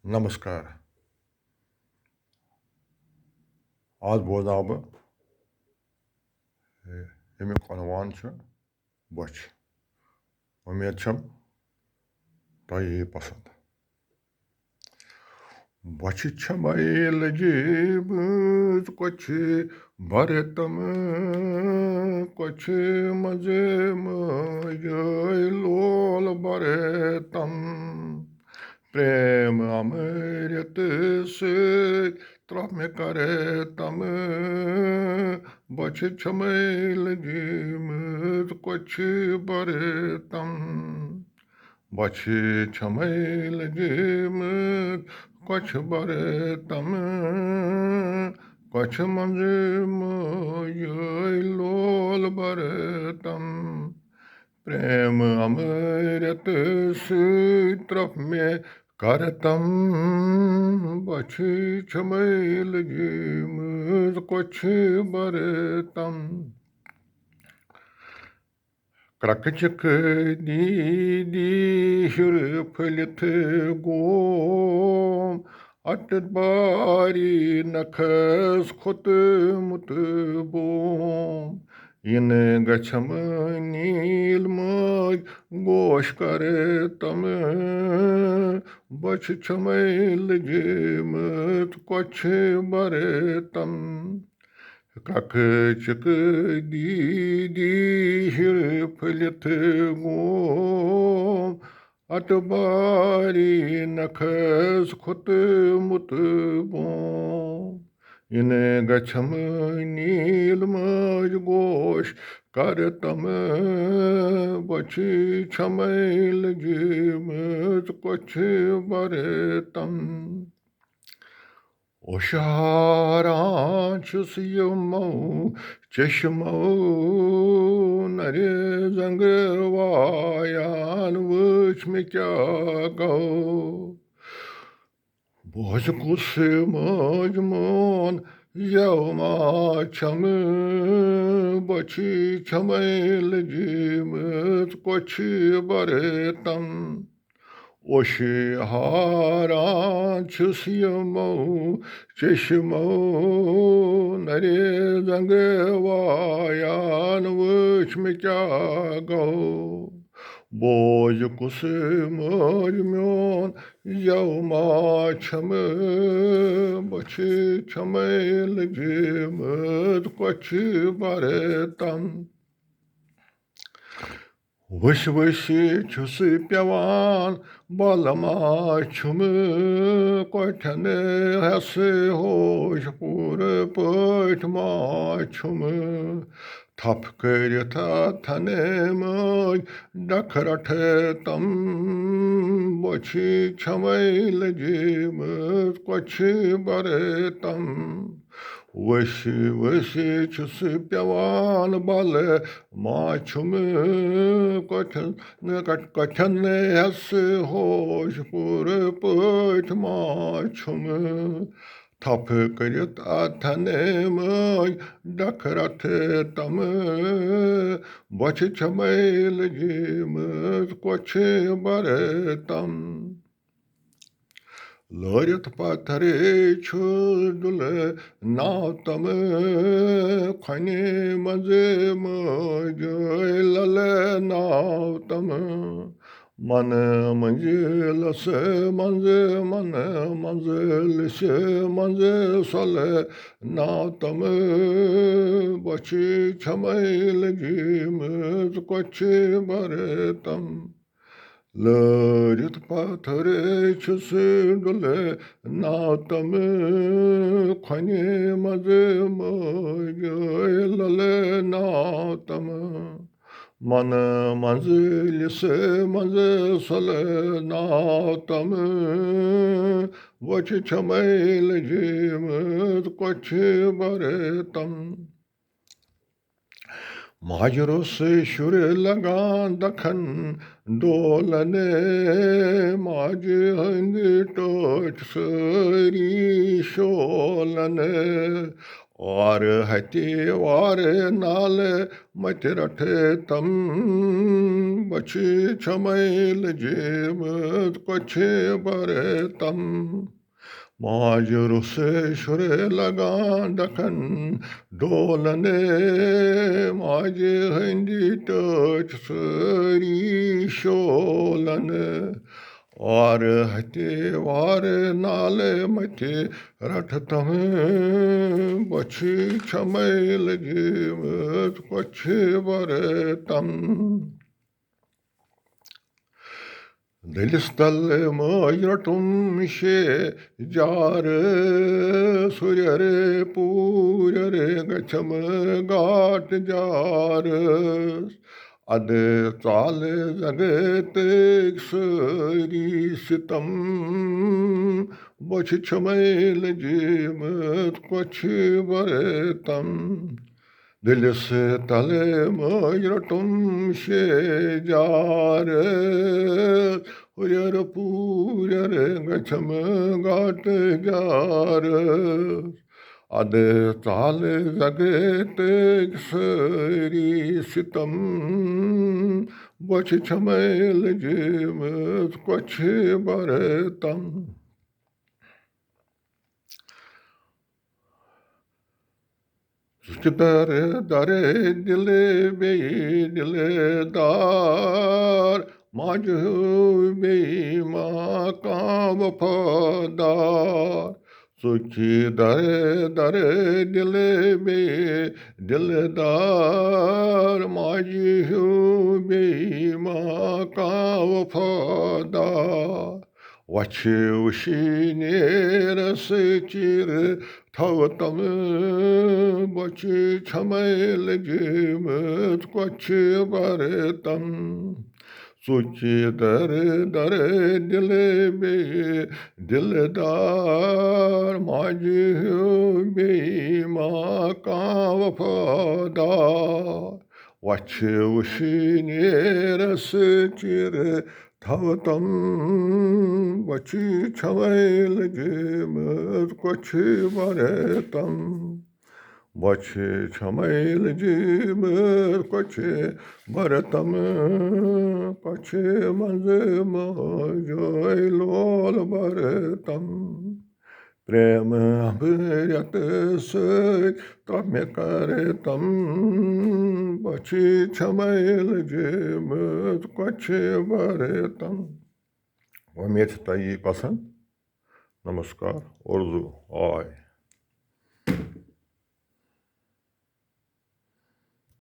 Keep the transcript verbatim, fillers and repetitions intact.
نمسکار۔ آز بوزناو بہٕ، ییٚمیُک عنوان چھُ بۄچھِ۔ اُمید چھم تۄہہِ یی پسنٛد۔ بۄچھِ چھمے لٔجمٕژ کۄچھِ برتم، کۄچھِ منٛزٕ مٲجے لول برتم۔ پریم امرت سۭتۍ ترٛپھ مےٚ کرتم، بۄچھِ چھمے لٔجمٕژ کۄچھِ برتم۔ بۄچھِ چھمے لٔجمٕژ کۄچھِ برتم، کۄچھِ منٛزٕ مٲجے لول برتم۔ پریم امرت سۭتۍ ترٛپھ مےٚ کرتم، بۄچھِ چھمے لٔجمٕژ کۄچھِ برتم۔ کرٛکہٕ چکہٕ دی دی ہیوٚر پھٔلِتھ گوم، اَٹہٕ باری نکھس کھوٚتمُت بوم۔ یِنہٕ گژھم نیٖل مٲج گوش کرتم، بۄچھِ چھمے لٔجمٕژ کۄچھِ برتم۔ کرٛکہٕ چکہٕ دی دی ہیوٚر پھٔلِتھ گوم، اَٹہٕ باری نکھس کھوٚتمُت بوم۔ یِنہٕ گژھم نیٖل مٲج گوش کرتم، بۄچھِ چھمے لٔجمٕژ کۄچھِ برتم۔ اوشاران چھُس یِمو چشمو نرِ زنٛگہٕ وایان، وٕچھ مےٚ کیٛاہ گوٚو۔ بوز کُس مٲج مون یوما چھم، بۄچھِ چھمے لٔجمٕژ کۄچھِ برتم۔ اوشہِ ہاران چھُس یِمو چشمو نرِ زنٛگہٕ وایان، وٕچھ مےٚ کیٛاہ گوٚو۔ بوز کُس مٲج میون یوما چھم، بۄچھِ چھمے لٔجمٕژ کۄچھِ برتم۔ ؤسۍ ؤسۍ چھُس پٮ۪وان، بۄلہٕ ما چھُم کۄٹھٮ۪ن ہٮ۪س ہوش، پوٗرٕ پٲٹھۍ ما چھُم۔ تھپھ کٔرِتھ اَتھن مٲج ڈکھ رٹھتم، بۄچھِ چھمے لٔجمٕژ کۄچھِ برتم۔ ؤسۍ ؤسۍ چھُس پٮ۪وان، بۄلہٕ ما چھُم کۄٹھٮ۪ن، کۄٹھٮ۪ن ہٮ۪س ہوش، پوٗرٕ پٲٹھۍ ما چھُم۔ تھپھ کٔرِتھ اَتھن مٲج ڈکھ رٹھتم، بۄچھِ چھمے لٔجمٕژ کۄچھِ برتم۔ لٲرِتھ پتھرے چھُس ڈُلہٕ ناو تم، کھۄنہِ منٛزٕ مٲجے للہٕ ناو تم۔ من منزلس منز، من منزلس منز سۄلہٕ ناو تم، بۄچھِ چھمے لٔجمٕژ کۄچھِ برتم۔ لٲرِتھ پتھرے چھُس ڈُلہٕ ناو تم، کھۄنہِ منز مٲجے للہٕ ناو تم۔ من منزلس منز سۄلہٕ ناو تم، بۄچھِ چھمے لٔجمٕژ کۄچھِ برتم۔ ماجہِ روٚس شُر لگان ڈولن، ماجہِ ہٕنٛدۍ ٹٲٹھۍ سٲری شولن۔ وارٕ ہتہِ وارٕ نالہٕ متہِ رٹہٕ تم، بۄچھِ چھمے لٔجمٕژ کۄچھِ برٕ تم۔ ماجہِ روٚس شُر لگان ڈکھن ڈولن، ماجہِ ہٕنٛدِ ٹٲٹھۍ سٲری شولن۔ وارٕ ہتہِ وارٕ نالہٕ متہِ رٹہٕ تم، بۄچھِ چھمے لٔجمٕژ کۄچھِ برٕ تم۔ دٔلِس تل مٲج رٹُم شیٚے جارٕ، سُرٮ۪ر پوٗرٮ۪ر گژھم گاٹہٕ جارس۔ ادٕ ژالہٕ زگہٕ تٔکۍ سٲری ستم، بۄچھِ چھمے لٔجمٕژ کۄچھِ برٕ تم۔ دٔلِس تل مٲج رٹُم شیٚے جارٕ، ہُرٮ۪ر پوٗرٮ۪ر گژھم گاٹہٕ جارس۔ ادٕ ژالہٕ زگہٕ تٔکۍ سٲری ستم، بۄچھِ چھمے لٔجمٕژ کۄچھِ برٕ تم۔ ژٕ چھُکھ در در دِلہٕ بیٚیہِ دِلہٕ دار، ماجہِ ہیوٗ بیٚیہِ ما کانٛہہ وفادار۔ ژٕ چھُکھ در در دِلہٕ بیٚیہِ دِلہٕ دار، ماجہِ ہیوٗ بیٚیہِ ما کانٛہہ وفادار۔ وۄچھِ وٕشِنیرس چیٖرٕ تھاوٕ تم، بۄچھِ چھمے لٔجمٕژ کۄچھِ برٕ تم۔ ژٕ چھُکھ در در دِلہٕ بیٚیہِ دِلہٕ دار، ماجہِ ہیوٗ بیٚیہِ ما کانٛہہ وفادار۔ وۄچھِ وٕشِنیرس چیٖرٕ تھاوٕ تم، بۄچھِ چھمے لٔجمٕژ کۄچھِ برٕ تم۔ بۄچھِ چھمے لٔجمٕژ کۄچھِ برٕ تم، کۄچھِ منٛزٕ مٲجۍ لول برٕ تم۔ پرٛیمہٕ امرِتہٕ سۭتۍ ترٛوو مےٚ کرٕ تم، بۄچھِ چھمے لٔجمٕژ کۄچھِ برٕ تم۔ وۄمید چھِ تۄہہِ یی پسنٛد۔ نمسکار، اردو آے۔